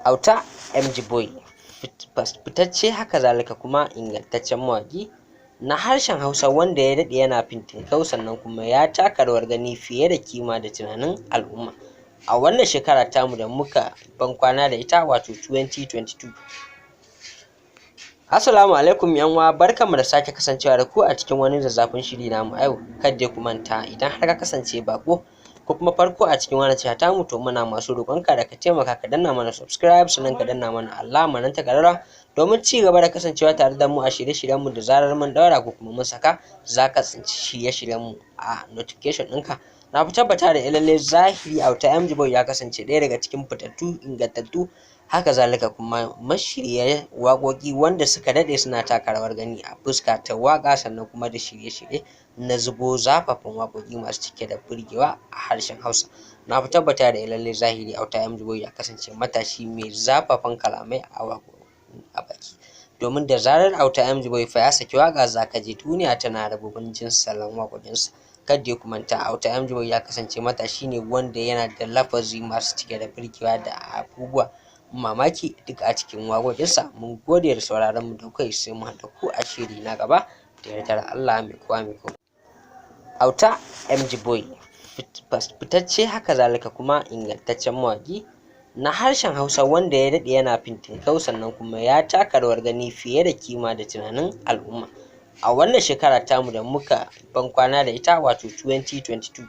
Auta MG Boy fitacce, haka zalika kuma ingantaccen mawaƙi na harshen Hausa wanda ya daɗe yana fintinkau, sannan kuma ya taka rawar gani fiye da kima da tunanin al'umma a wannan shekara tamu da muka bankwana da ita, wato 2022. Assalamu alaikum yan uwa, barkanmu da sake kasancewa da ku a cikin wani zazzafin shiri namu a yau. Kada ku manta, idan har ka kasance bako ko kuma farko a cikin wannan tasha tamu, to muna masu roƙonka da ka taimaka ka danna mana subscribe, sannan ka danna mana alama nan ta ƙararrawa domin ci gaba da kasancewa tare da mu a shirye-shiryenmu. Da zarar mun ɗaura ko kuma mun saka, za ka tsinci shirye-shiryenmu a notification ɗinka. Na fi tabbata da lalle zahiri Auta MG Boy ya kasance ɗaya daga cikin fitattu, ingantattu, haka zalika kuma mashirya waƙoƙi wanda suka daɗe suna taka rawar gani a fuska ta waƙa, sannan kuma da shirye-shirye na zubo zafafan waƙoƙi masu cike da burgewa a harshen Hausa. Na fi tabbata da lalle zahiri Auta MG Boy ya kasance matashi mai zafafan kalamai a a baki, domin da zarar Auta MG Boy fa ya saki waƙa, za ka ji duniya tana rububin jin salon waƙoƙinsa. Kada ku manta, Auta MG Boy ya kasance matashi ne wanda yana da lafazi masu cike da burgewa da abubuwa mamaki duk a cikin waƙoƙinsa. Mun gode da sauraron mu da kai, sai mu haɗa ku a shiri na gaba da yardar Allah mai kowa mai komai. Auta MG Boy fitacce, haka zalika kuma ingantaccen mawaƙi na harshen Hausa wanda ya daɗe yana fintinkau, sannan kuma ya taka rawar gani fiye da kima da tunanin al'umma a wannan shekara tamu da muka bankwana da ita, wato 2022.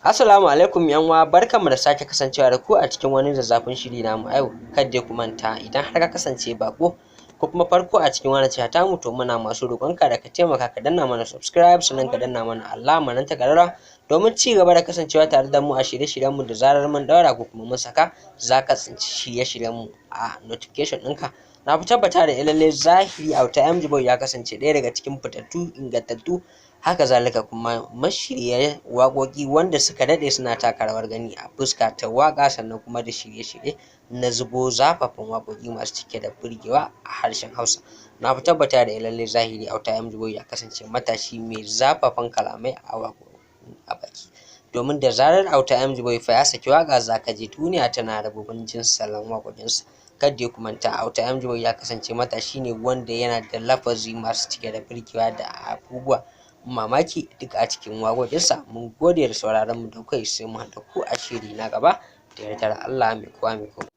Assalamu alaikum yan uwa, barkanmu da sake kasancewa da ku a cikin wani zazzafin shiri namu a yau. Kada ku manta, idan har ka kasance bako ko kuma farko a cikin wannan tasha tamu, to muna masu roƙonka da ka taimaka ka danna mana subscribe, sannan ka danna mana alama nan ta ƙararrawa domin ci gaba da kasancewa tare da mu a shirye-shiryenmu. Da zarar mun ɗaura ko kuma mun saka, za ka tsinci shirye-shiryenmu a notification ɗinka. Na fi tabbata da lalle zahiri Auta MG Boy ya kasance ɗaya daga cikin fitattu, ingantattu, haka zalika kuma mashirya waƙoƙi wanda suka daɗe suna taka rawar gani a fuska ta waƙa, sannan kuma da shirye-shirye na zubo zafafan waƙoƙi masu cike da burgewa a harshen Hausa. Na fi tabbata da lalle zahiri Auta MG Boy ya kasance matashi mai zafafan kalamai a baki, domin da zarar Auta MG Boy fa ya saki waƙa, za ka ji duniya tana rububin jin salon waƙoƙinsa. Kada ku manta, Auta MG Boy ya kasance matashi ne wanda yana da lafazi masu cike da burgewa da abubuwa mamaki duk a cikin waƙoƙinsa. Mun gode da sauraron mu da kai, sai mu haɗa ku a shiri na gaba da yardar Allah mai kowa mai komai.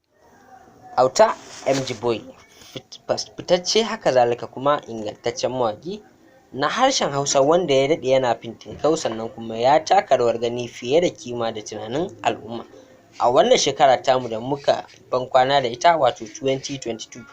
Auta MG Boy fitacce, haka zalika kuma ingantaccen mawaƙi na harshen Hausa wanda ya daɗe yana fintinkau, sannan kuma ya taka rawar gani fiye da kima da tunanin al'umma a wannan shekara tamu da muka bankwana da ita, wato 2022.